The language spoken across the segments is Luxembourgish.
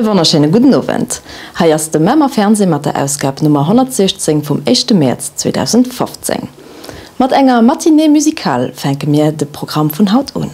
E wonnerschéine gudden Owend. Hei ass de Mamer Fernseh mat der Ausgab Nummer 116 vum éischte Mäerz 2015. Mat enger Matinée musicale fänke mir de Programm vun haut un.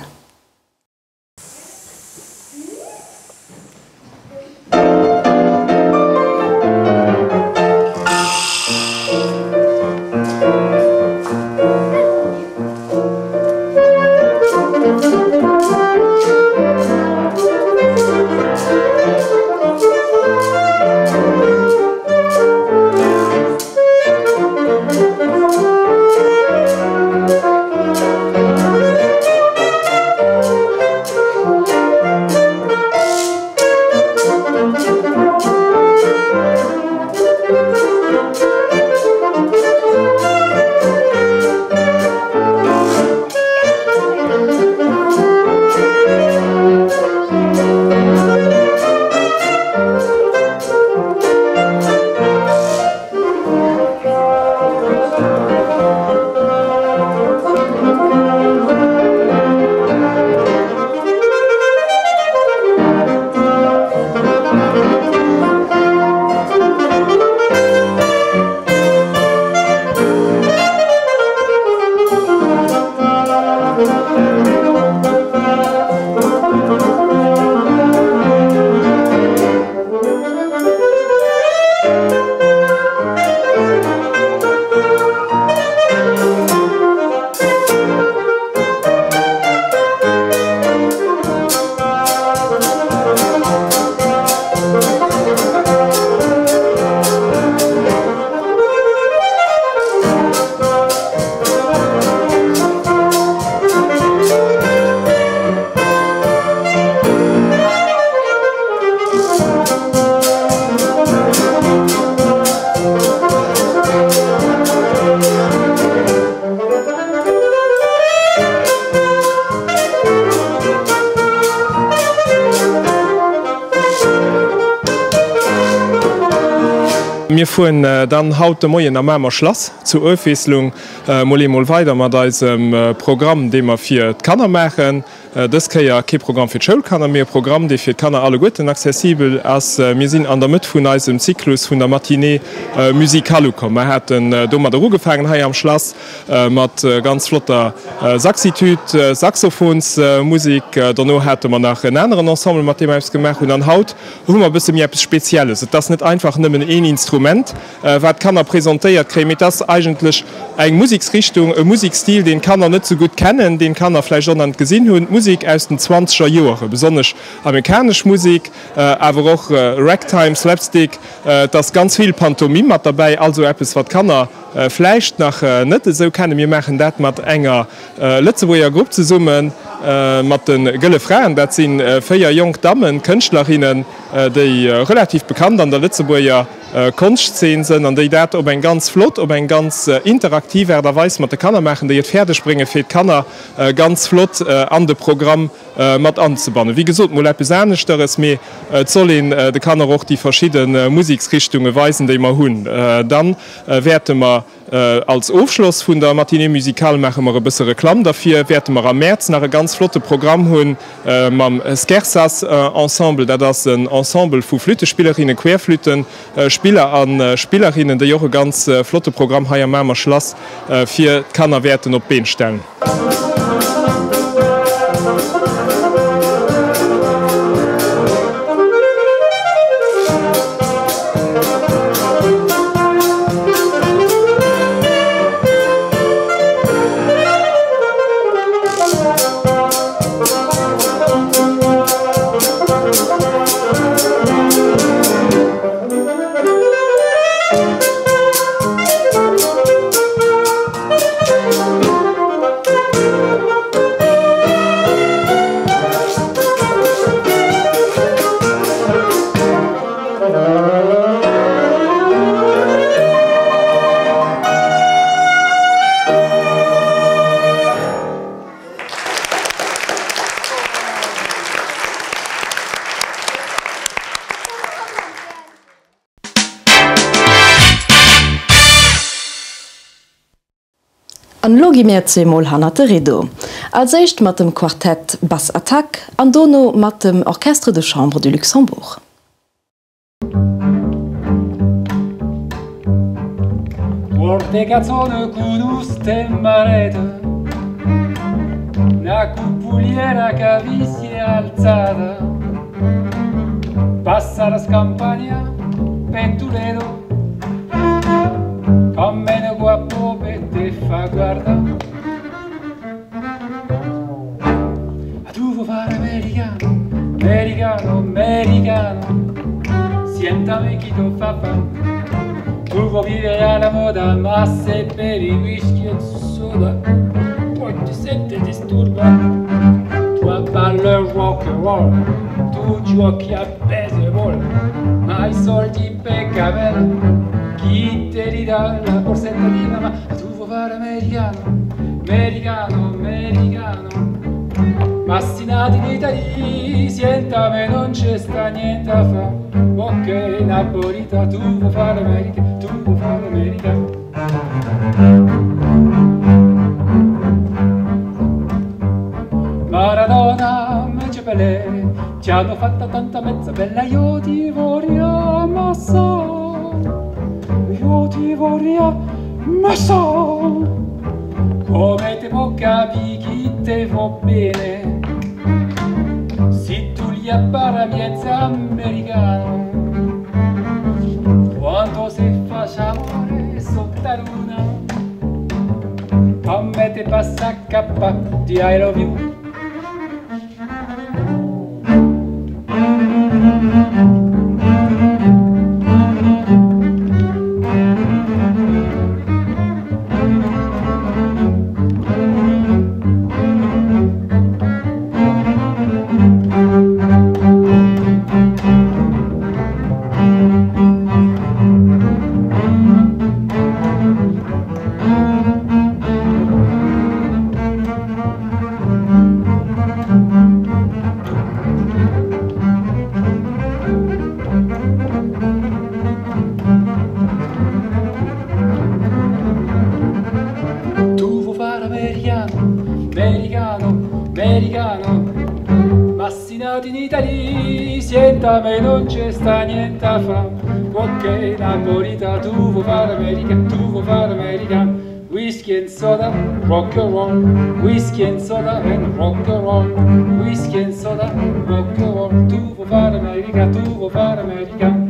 Mir fueren dann haut de Moien am Mamer Schlass zur Ofwiesslung mol eemol weider mat eisem Programm, dee mer fir d'Kanner maachen. Dës Kéier kee Programm fir d'Schoulkanner, mee e Programm, dee fir d'Kanner alleguerten accessibel ass. Mir sinn an der Mëtt vun eisem Zyklus vun der Matinée musicale ukomm. Mer haten domadder ugefaangen hei am Schlass mat ganz flotter Saxitude, Saxophonsmusik. Dono hate mer nach en aneren Ensemble, mat deem mer eppes gemaach hunn. An haut hu mer e bësse méi eppes Spezielles. Et ass net einfach nëmmen een Instrument, wat d'Kanner presentéiert kréien, mee et ass eigentlech eng Museksrichtung, e Musekstil, deen d'Kanner net sou gutt kennen, deen d'Kanner vläicht och nach net gesinn hunn, d'Musek aus den zwanzeger Joere, besonnesch amerikanesch Musek, awer och Ragtime, Slapstick, et ass ganz vill Pantomime mat derbäi, also eppes, wat d'Kanner vläicht nach net esou kennen. Mir maachen dat mat enger Lëtzebuerger Grupp zesumme mat de Gëlle Fraen, dat si 4 jonk Dammen, Kënschtlerinnen, déi relativ bekannt an der Lëtzebuerger Konschtzeen sënn an déi dat op eng ganz flott, op eng ganz interaktiv Aart a Weis mat de Kanner maachen, déi et fäerdeg bréngen, fir d'Kanner ganz flott an de Programm mat anzebannen. Wéi gesot, mol eppes aneschteres, mee et soll een de Kanner och déi verschidde Museksrichtunge weisen, déi mer hunn. Dann wäerte mer Als Ofschloss vun der Matinée musicale maache mer e bësse Reklamm derfir, wäerte mer am Mäerz nach e ganz flotte Programm hu mam Skersas Ensemble. Dat ass en Ensemble vu Flüttespillerinnen, Querflüttespiller a Spillerinnen, déi och e ganz flotte Programm hei am Mamer Schlass fir d'Kanner wäerten op d'Been stellen. An elo gi mir zweemol hannert de Rideau. Als éischt mat dem Quartett Bass Attack an dono mat dem Orchestre de Chambre du Luxembourg. Puorte 'e cazone cu nu stemma areto, na cuppuliera ca vi si è alzata, passa la scampania pe Tuledo, comme nu guappo pe te fa guardà. Ma tu vuò fare americano, americano, americano, sientame chi t' 'o fa fà. Tu vuò vivere alla moda, ma se bevi whisky e soda, poi ti senti disturba. Tu abballe rock and roll, tu giochi a baseball, ma i soldi pe' camel chi te li dà la borsetta di mamma? Tu vuò fare americano, americano, americano, ma si nato in Italy, sient'a me nun ce sta niente 'a fà, Ok, napolità, tu vuò fà l'america, tu vuò fà l'america. Maradona, invece Pelé, ci hanno fatta tanta mezza bella, io ti vorria ammazzà, io ti vorria ammazzà. Comme te po' capì chi te vo' bene, si tu gli appare miezz' americano? Quando se face amore sott' 'a luna, comme te passa 'a capa di I love you? Tu vuò fà l'americano, americano, americano, ma si nato in Italy, sient'a me nun ce sta niente 'a fà. Ok, napolità, tu vuò fà l'american, tu vuò fà l'american, whisky and soda, rock and roll, whisky and soda and rock and roll, whisky and soda, rock and roll, tu vuò fà l'american, tu vuò fà l'american.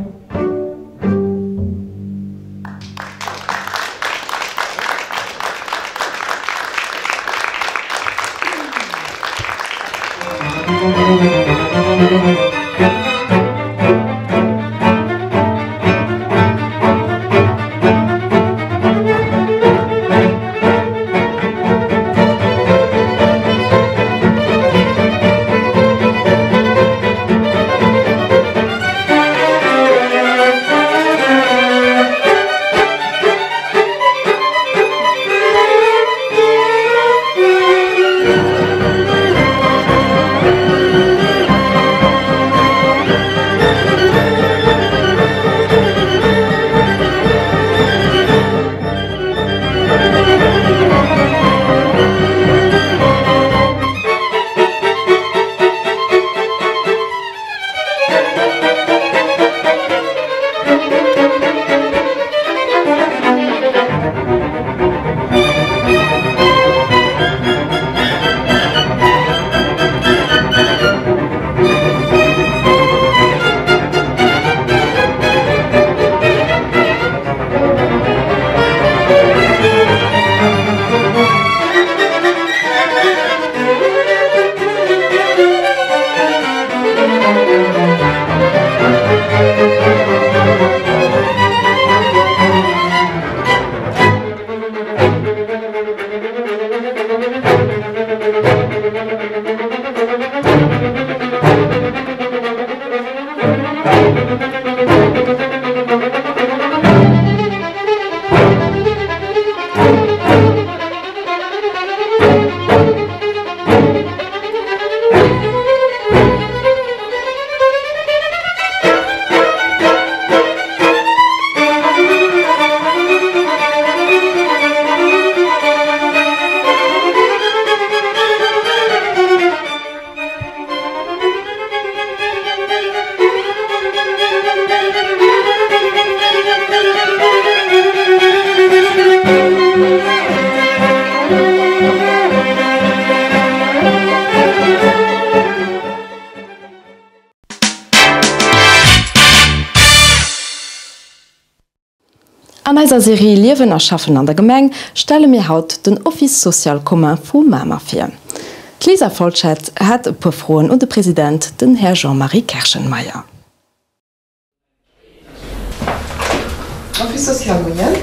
eiser Serie Liewen a Schaffen an der Gemeng stelle mir haut den Office social commun vu Mamer vir. D'Lisa Folschette hat e puer Froen un de President, den Här Jean-Marie Kerschenmeyer. Office social, Moien.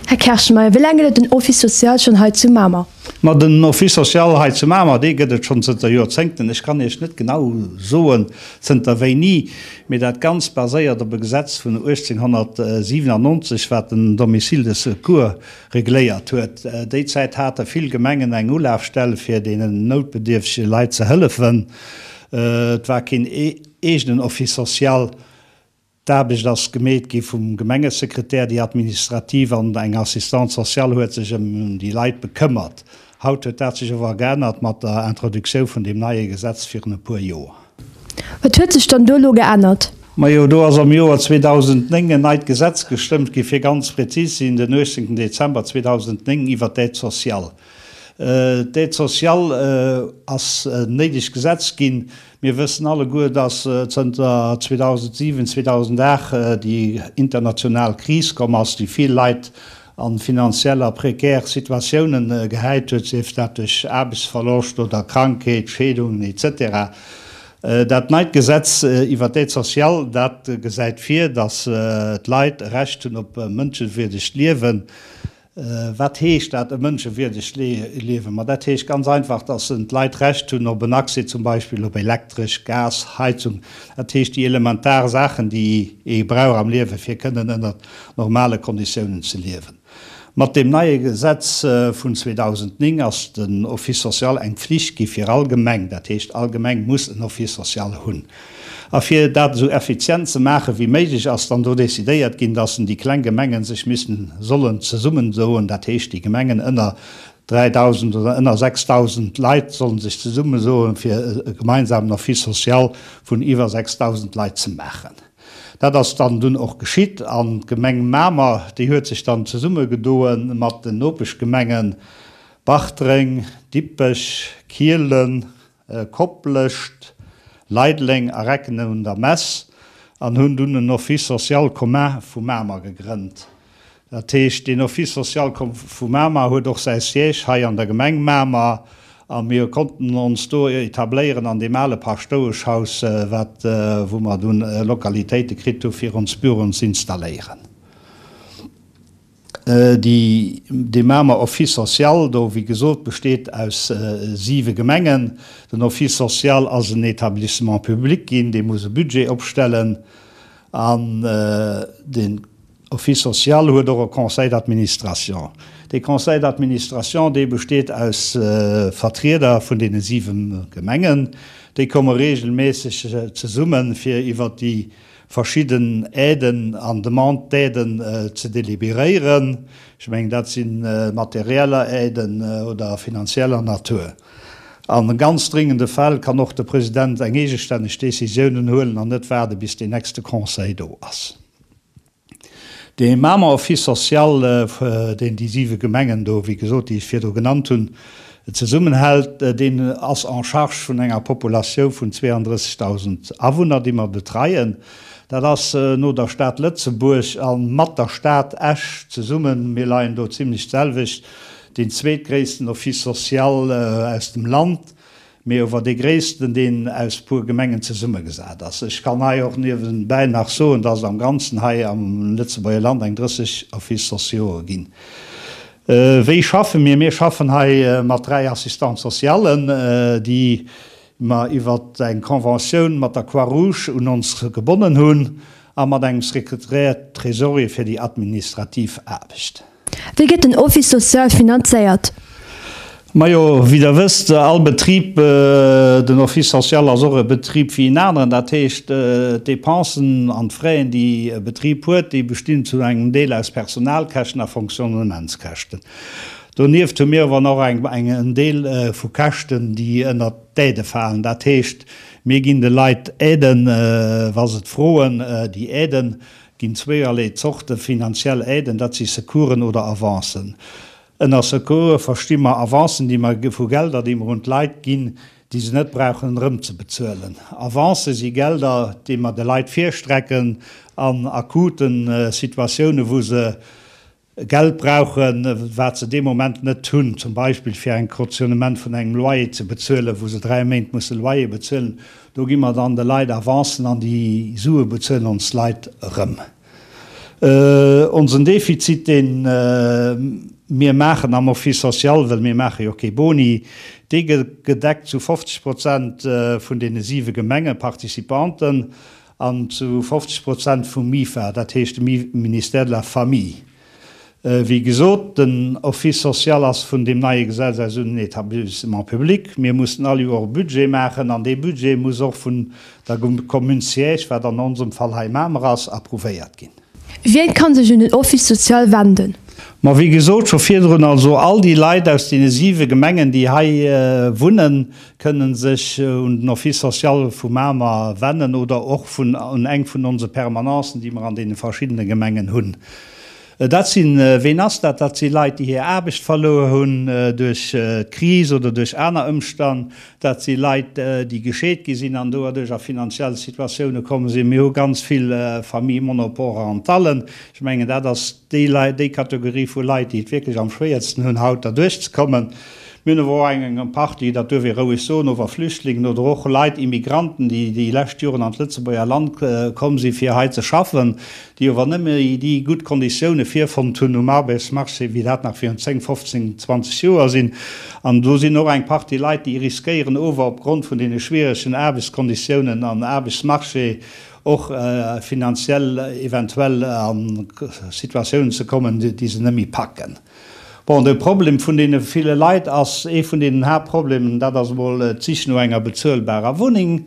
Här Kerschenmeyer, wéi laang gëtt et den Office social schonn hei zu Mamer? Ma den Office social hei zu Mamer, dee gëtt et schonn zënter Joerzéngten. Ech kann Iech net genau soen, zënter wéini, mee dat Ganzt baséiert op e Gesetz vun 1897, wat den Domicile de secours regléiert huet. Déi Zäit hate vill Gemengen eng Ulafstell, fir deenen noutbedierftege Leit ze hëllefen. Et war keen eegenen Office social. D'Aarbecht ass gemeet gi vum Gemengesekretär, déi administrativ an eng Assistante sociale huet sech ëm déi Leit bekëmmert. Haut huet dat sech ower geännert mat der Introductioun vun deem neie Gesetz virun e puer Joer. Wat huet sech dann do elo geännert? Majo, do ass am Joer 2009 en neit Gesetz gestëmmt gi, fir ganz prezis ze sinn den 18 Dezember 2009, iwwert d'Aide sociale. D'Aide sociale ass en néidegt Gesetz ginn. Mir wëssen alleguer, dass zënter 2007, 2008 déi international Kris komm ass, déi vill Leit a finanziell a prekär Situatiounen gehäit huet, sief dat duerch Aarbechtsverloscht oder Krankheet, Scheedungen etc. Dat neit Gesetz iwwert d'Aide sociale, dat gesäit vir, dass d'Leit e Recht hunn op e mënschewierdegt Liewen. Wat heescht dat, e mënschewierdegt Liewen? Ma dat heescht ganz einfach, dass d'Leit Recht hunn op en Accès zum Beispill op Elektresch, Gas, Heizung. Dat heescht déi elementar Saachen, déi ee brauch am Liewe fir kënnen ënnert normale Konditiounen ze liewen. Mat deem neie Gesetz vun 2009 ass den Office social eng Pflicht gi fir all Gemeng. Dat heescht, all Gemeng muss en Office social hunn. A fir dat esou effizient ze maache wéi méiglech, ass dann do decidéiert ginn, dass déi kleng Gemengen sech missten, sollen zesummendoen. Dat heescht, déi Gemengen ënner 3.000 oder ënner 6.000 Leit sollen sech zesummesoen, fir e gemeinsamen Office social vun iwwer 6.000 Leit ze maachen. Dat ass dann dunn och geschitt an d'Gemeng Mamer, déi huet sech dann zesummegedoe mat den Nopeschgemengen Bartreng, Dippech, Kielen, Koplescht, Leideleng a Recken un der Mess an hunn dunn en Office social commun vu Mamer gegrënnt. Dat heescht, deen Office social vu Mamer huet och säi Siège hei an der Gemeng Mamer a mir konnten ons do etabléieren an deem ale Paschtoueschhaus, wat, wou mer dunn Lokalitéite kritt hu fir ons Büroen z'installéieren. Déi, dee Mamer Office social do, wéi gesot, besteet aus siwe Gemengen. Den Office social ass en Établissement public ginn, dee muss e Budget opstellen an den Office social huet och e Conseil d'administration. Dee Conseil d'administration, dee besteet aus Vertrieder vun deene siwe Gemengen. Déi komme regelméisseg zesummen, fir iwwert déi verschidden Aiden an Demande d'aiden ze deliberéieren. Ech mengen, dat si materieller Aiden oder finanzieller Natur. A ganz dringende Fäll kann och de President eng eegestänneg Décisiounen huelen an net waarde bis deen nächste Conseil do ass. Dee Mamer Office social, deen déi siwe Gemengen do, wéi gesot, déi ech virdru genannt hunn, zesummenhält, deen ass en charge vun enger Populatioun vun 32.000 Awunner, déi mer betreien. Dat ass no der Stad Lëtzebuerg a mat der Stad Esch zesummen, mir leien do zimlech d'selwecht, deen zweetgréissten Office social aus dem Land. Mee ower dee gréissten, deen aus puer Gemengen zesummegesat ass. Ech kann hei och niewenbäi nach soen, dass et am Ganzen hei am Lëtzebuerger Land eng 30 Offices sociaux'e ginn. Wéi schaffe mir? Mir schaffen hei mat 3 Assistants socialen, déi mer iwwer eng Conventioun mat der Croix-Rouge un ons gebonnen hunn, a mat engem Secrétaire trésorier fir déi administrativ Aarbecht. Wéi gëtt den Office social finanzéiert? Majo, wéi Der wësst, all Betrib, den Office social ass och e Betrib wéi en aneren. Dat heescht, d'Dépensen an d'Fraisen, déi e Betrib huet, déi bestinn zu engem Deel aus Personalkäschten a Fonctionnementskäschten. Donieft hu mir awer nach en Deel vu Käschten, déi ënnert d'Aidë falen. Dat heescht, mir ginn de Leit Aiden, wa se et froen. Déi Aiden Ginn zweeërlee Zorte finanziell Aiden, dat si Secoursen oder Avancen. Ënner Secoure versti mer Avancen, déi mer vu Gelder, déi mer un d'Leit ginn, déi se net brauchen erëmzebezuelen. Avancë si Gelder, déi mer de Leit virstrecken an akute Situatiounen, wou se Geld brauchen, wat se dee Moment net hunn, zum Beispill fir en Cautionnement vun engem Loyer ze bezuelen, wou se 3 Méint musse Loyer bezuelen. Do gi mer dann de Leit Avancen an déi Sue bezuelen ons d'Leit erëm. Onsen Defizit, dee mir maachen am Office social, well mir maache jo kee Boni, dee gëtt gedeckt zu 50 Prozent vun deene siwe Gemenge-Participanten an zu 50 Prozent vum MIFA, dat heescht dem Ministère de la Famille. Wéi gesot, den Office social ass vun deem neie Gesetz aus un en Établissement public. Mir mussen all Joer e Budget maachen an dee Budget muss och vun der Commune siège, wat an onsem Fall hei Mamer ass, approuvéiert ginn. Wien kann sech un den Office social wenden? Ma wéi gesot scho virdrun, also all déi Leit aus deene siwe Gemengen, déi hei wunnen, kënnen sech un den Office social vu Mamer wennen oder och vun un eng vun onse Permanencen, déi mer an deene verschiddene Gemengen hunn. Dat sinn, ween ass dat? Dat si Leit, déi hir Aarbecht verluer hunn duerch d'Kris oder duerch aner Ëmstann. Dat si Leit, déi gescheet gi sinn an doaduerch a finanziell Situatioune komm sinn. Mir hu ganz vill Famille monoparentallen. Ech mengen, dat ass déi Leit, déi Kategorie vu Leit, déi et wierklech am schwéiersten hunn, haut derduerch ze kommen. Mir hunn awer och eng Partie, dat duerf ee roueg soen, ower Flüchtlingen oder och Leit, Immigranten, déi déi lescht Joren an d'Lëtzebuerger Land komm sinn, fir hei ze schaffen, déi ower net méi déi gutt Konditioune virfonnt hunn um Aarbechtsmarché, wéi dat nach virun 10, 15, 20 Joer sinn. An do sinn och eng Partie Leit, déi riskéieren ower opgrond vun deene schwieregen Aarbechtskonditiounen an Aarbechtsmarché och finanziell eventuell a Situatiounen ze kommen, déi se net méi packen. Bon, de Problem vun deene ville Leit ass, ee vun deenen Haaptproblemen, dat ass emol d'Sich no enger bezuelbarer Wunneng.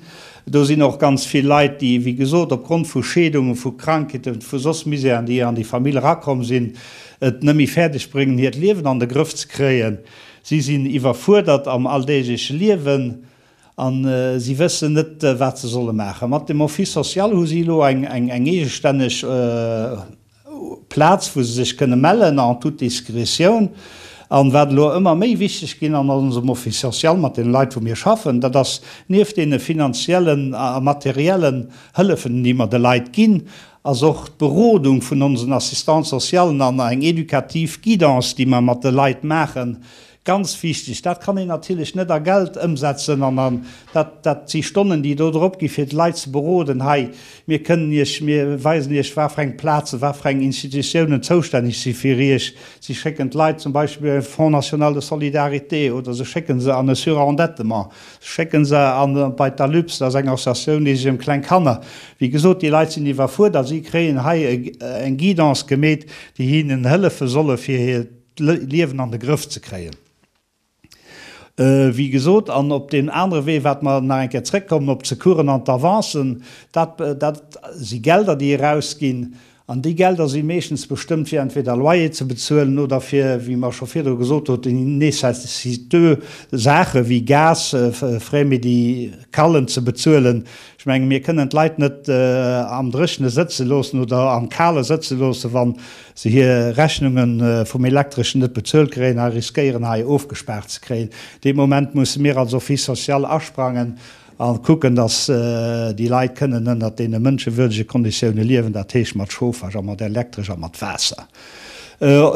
Do sinn och ganz vill Leit, déi, wéi gesot, opgrond vu Scheedungen, vu Krankheeten, vu soss Misären, déi an déi Famill erakomm sinn, et net méi fäerdeg bréngen, hiert Liewen an de Grëff ze kréien. Si sinn iwwerfuerdert am alldeegleche Liewen a si wëssen net, wat se solle maachen. Mat dem Office social hu si elo eng eegestänneg Plaz, wou se sech kënne mellen, en toute discrétioun. An wat elo ëmmer méi wichteg ginn an onsem Office social, mat deene Leit, wou mir schaffen, dat ass nieft deene finanziellen a materiellen Hëllefen, déi mer de Leit ginn, ass och d'Berodung vun onsen Assistants socialen an eng edukativ Guidance, déi mer mat de Leit maachen, Ganz wichteg, dat kann een natierlech net a Geld ëmsetzen an an dat, dat si Stonnen, déi do drop gi fir d'Leit ze beroden, hei, mir kënnen Iech, mir weisen Iech wat fir eng Plazen, wat fir eng Institutiounen zoustänneg si fir Iech. Si schécken d'Leit zum Beispill bei de Fonds national de solidarité oder se schécke se an e Surendettement, se schécke se an bei d'ALUPS, dat ass eng Associatioun, déi sech ëm kleng Kanner, wéi gesot, déi Leit sinn iwwerfuerdert, si kréien hei eng Guidance gemeet, déi hinnen hëllefe solle fir hiert d'Liewen an de Grëff ze kréien. Wéi gesot, an op deem anere Wee, wat mer nach eng Kéier zrëckkommen op d'Secoursen an d'Avancen, dat, dat si Gelder, déi erausginn. An déi Gelder si meeschtens bestëmmt, fir entweder Loyer ze bezuelen oder fir, wéi mer scho virdru gesot hunn, déi nécessiteux Saache wéi Gas, Frais médicalen ze bezuelen. Ech menge mir kënnen d'Leit net am Dréchene sëtze loossen oder am Kale sëtze loossen, wa se hir Rechnunge vum Elektreschen net bezuelt kréien a riskéieren hei ofgespaart ze kréien. Dee Moment musse mir als Office social asprangen a kucken, datt déi Leit kënnen ënnert deene mënschewürdege Konditioune liewen, dat heescht mat Chauffage a mat Elektresch a mat Waasser.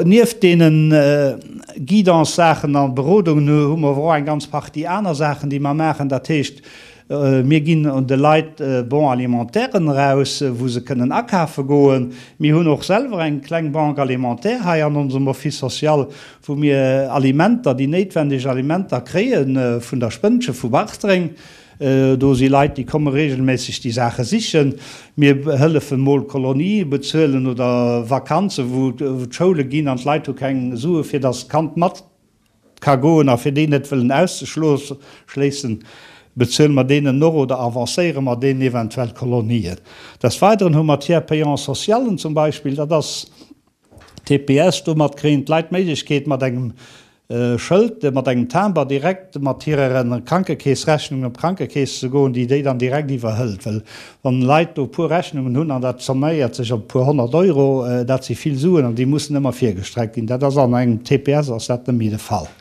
Nieft deene Guidance-Saachen a Berodungen hu mer awer och eng ganz Partie aner Saachen, déi mer maachen. Dat heescht, Mir ginn de Leit Bon-alimentairen eraus, wou se kënnen akafe goen. Mir hunn och selwer eng kleng Banque alimentaire hei an onsem Office social, wou mir Alimenter, déi néitwendeg Alimenter kréie vun der Spënnche vu Bartreng. Do si Leit, déi komme regelméisseg déi Saache sichen. Mir hëllefen mol Kolonië bezuelen oder Vakanzen, wou d'Schoule ginn an d'Leit hu keng Sue fir datt d'Kand mat ka goen a fir déi net wëllen auszeschléissen, bezuele mer deenen och oder avancéiere mer deenen eventuell Kolonien. Des Weideren hu mer Tiers payant socialen zum Beispill, dat ass TPS, domat kréien d'Leit d'Méiglechkeet mat engem Schëld, mat engem Timber direkt mat hirer Krankekeessrechnung op d'Krankekeess ze goen, déi déi dann direkt iwwerhëlt. Well wann Leit do e puer Rechnungen hunn an dat somméiert sech op e puer 100 Euro, dat si vill Suen an déi mussen ëmmer virgestreckt ginn. Dat ass an engem TPS ass dat net méi de Fall.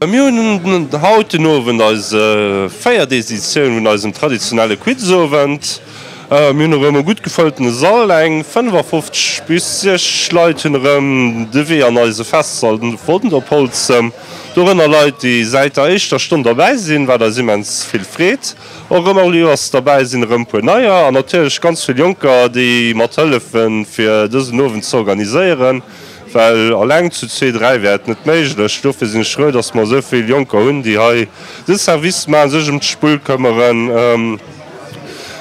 Mir hunn haut den Owend eis véiert Editioun vun eisem traditionelle Quizowend. Mir hunn erëm e gutt gefëlltene Sall, eng 55 bis 60 Leit hunn erëm de Wee an eise Festsall fonnt op Holzem. Dorënner Leit, déi säit der éischter Stonn derbäi sinn, wat eis immens vill freet. Och erëm all Joers derbäi sinn erëm puer neier an natierlech ganz vill Jonker, déi mat hëllefen, fir dësen Owend ze organiséieren, well alleng zu zwee, dräi wär et net méiglech. Dofir sinn ech frou, dass mer esou vill Jonker hunn, déi hei de Service maachen, sech ëm d'Spull këmmeren.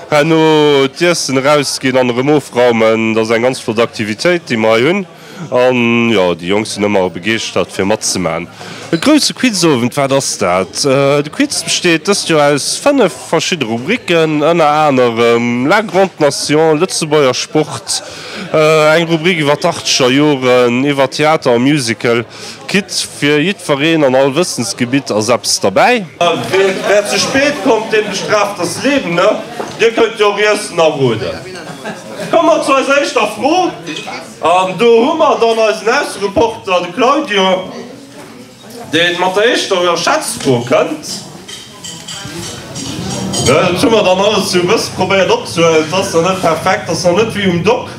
Herno d'Iessen erausginn an erëm ofraumen, dat ass eng ganz flott Aktivitéit, déi mer hei hunn. An jo, déi Jonk sinn ëmmer begeeschtert fir matzemaachen. E grousse Quizowend, wat ass dat? De Quiz besteet dëst Joer aus 5 verschidde Rubriken, ënner anerem La Grande Nation, Lëtzebuerger Sport, eng Rubrik iwwer d'Achtzeger Joren, iwwer Theater a Musical. Kit, fir jiddwereen an all Wëssensgebitt ass eppes derbäi. Wer ze spät kommt, den bestraft das Leben, ne? Dir kënnt jo och iessen a roden. Komme mer zu eiser éischter Fro, an do hu mer dann eisen Aussereporter, de Claudio, dee mat der éischter Schätzfro kënnt. Dat hu mer dann alles sou e bësse probéiert opzehuelen. Et ass nach net perfekt, ass nach net wéi um Dock,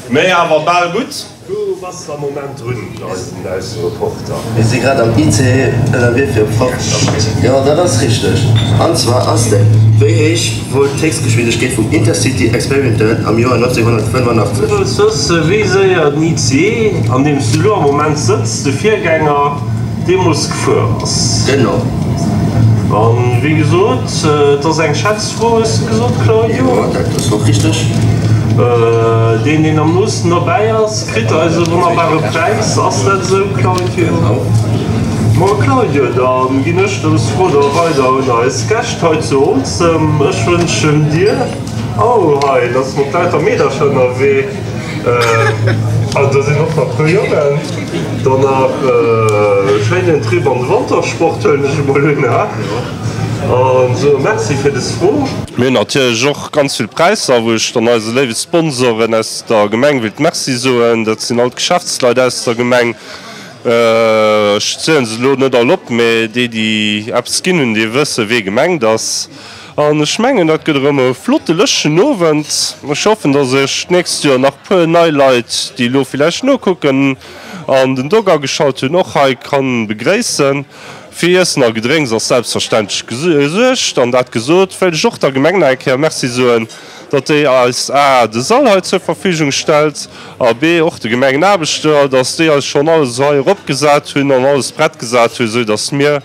mee awer bal gutt. Wou bass de am Moment drun, eisen Aussereporter? Mir si grad am ICE ënnerwee fir op Frankfurt. Jo, dat ass richteg. An zwar ass déi, Wéi héich wor d'Héchstgeschwindegkeet vum Intercity Experimenter am Joer 1985? Du wëlls wëssen, wéi séier den ICE, an deem s du elo am Moment sëtz, de Virgänger, deemools gefuer ass? Genau. An wéi gesot, et ass eng Schätz. Fro hues de gesot, Claudio? Jo, dat ass och richteg. Deen, deen am noosten derbäi ass, kritt eise wonnerbare Präis. Ass dat esou, Claudio? Genau. Ma Claudio, da ginn ech dës Fro da weider un eis Gäscht hei zu Holzem. Ech wënschen dir, oh hei, et ass mat lauter Meedercher ënnerwee, an do sinn och nach e puer Jongen, dann nach e schéinen Trip an de Wantersport, huelen ech emol un, ha? An soe Merci fir des Fro. Mir hunn natierlech och ganz vill Präisser, wou ech dann eise léiwe Sponsoren aus der Gemeng wéilt Merci soen. Dat sinn all d'Geschäftsleit aus der Gemeng. Ech zielen se elo net all op, mä déi, déi eppes ginn hunn, déi wësse wee gemengt ass. An ech mengen, dat gëtt erëm e flotte lëschtegen Owend. Ech hoffen, dass ech d'nächst Joer nach puer nei Leit, déi elo villäicht nokucken an den Dog ageschalt hunn, och hei kann begréissen. Fir Iessen a Gedrénks ass selbstverständlech gesuergt. An dat gesot, wéilt ech och der Gemeng nach eng Kéier Merci soen, datt déi eis a de Sall hei zur Verfügung stellt a b och de Gemengenaarbechter, datt déi eis schonn alles hei eropgesat hunn an alles prett gesat hunn, esou datt mir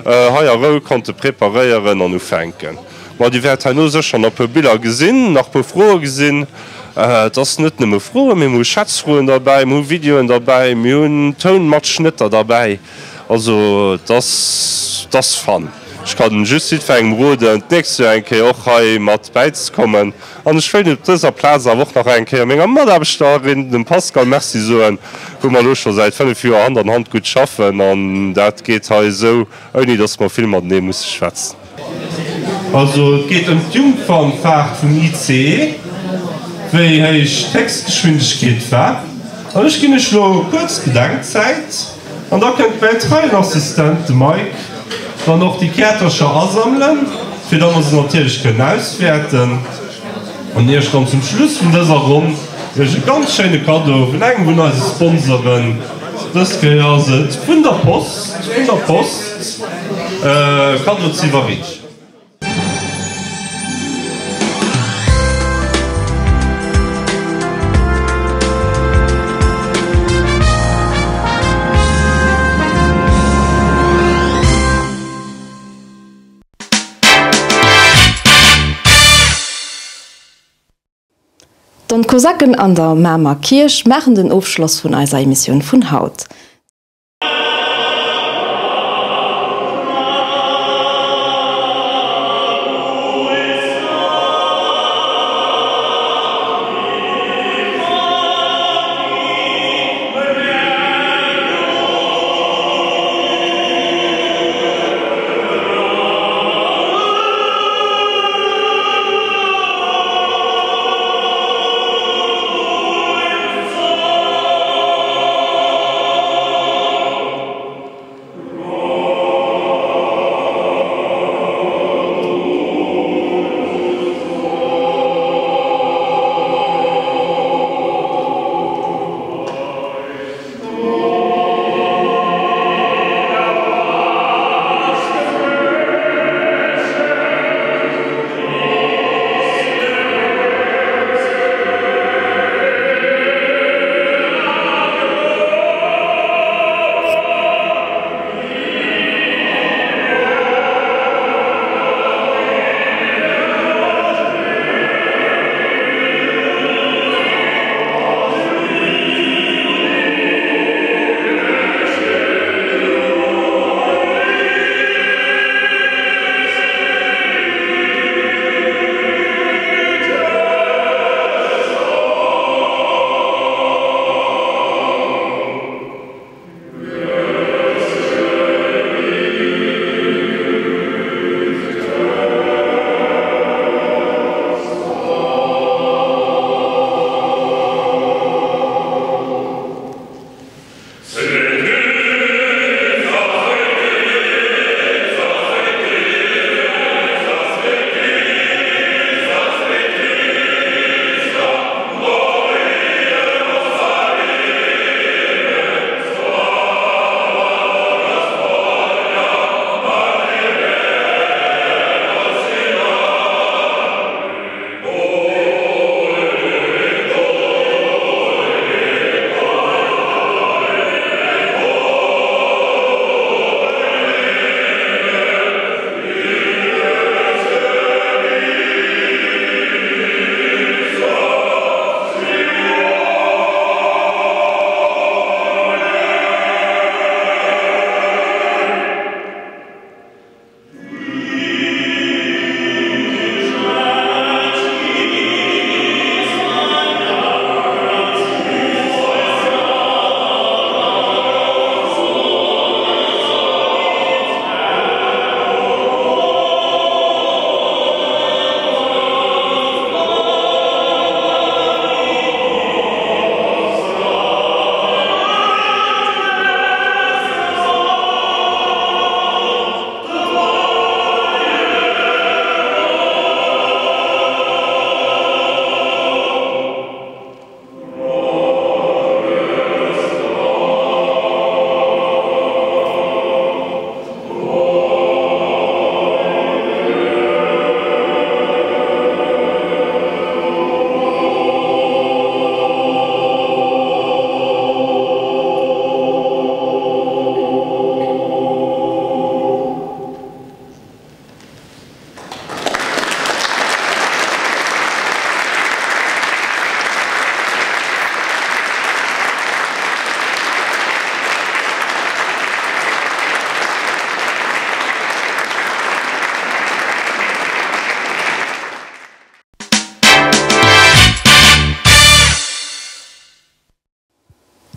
hei a Rou konnte preparéieren an ufänken. Ma Dir wäert herno sécher nach e puer Biller gesinn, nach e puer Froe gesinn. Et ass net nëmme Froen, mee mir hu Schätzfroen derbäi, mir hu Videoen derbäi, mir hunn Tounmatschnëtter derbäi. Also et ass, et ass fun. Ech kann just jiddwerengem roden, d'nächst Joer eng Kéier och hei mat bäizekommen. An ech wéilt op dëser Plaz awer och nach eng Kéier menger Mataarbechterin, dem Pascale, Merci soen, wou mer elo scho säit 5 Joer Hand an Hand gutt schaffen. An dat geet hei esou, ouni datt mer vill matenee musse schwätzen. Also et geet ëm d'Jungfernfahrt vum ICE, wéi héich d'Héchstgeschwindegkeet war. An ech ginn iech elo kuerz Bedenkzäit an da kënnt mäin treien Assistent, de Mike, dann och déi Käertercher asammelen, fir datt mer se natierlech kënnen auswäerten an iech dann zum Schluss vun dëser Ronn iech e ganz schéine Kaddo vun engem vun eise Sponsoren, dës Kéier ass et vun der Post, vun der Post, Kaddo ze iwwerreechen. D'Don Kosaken an der Mamer Kierch maachen den Ofschloss vun eiser Emissioun vun haut.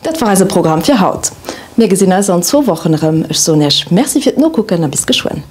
Dat war eise Programm fir haut. Mir gesinn eis an zwou Wochen erëm. Ech soen Iech Merci fir d'Nokucken a bis geschwënn.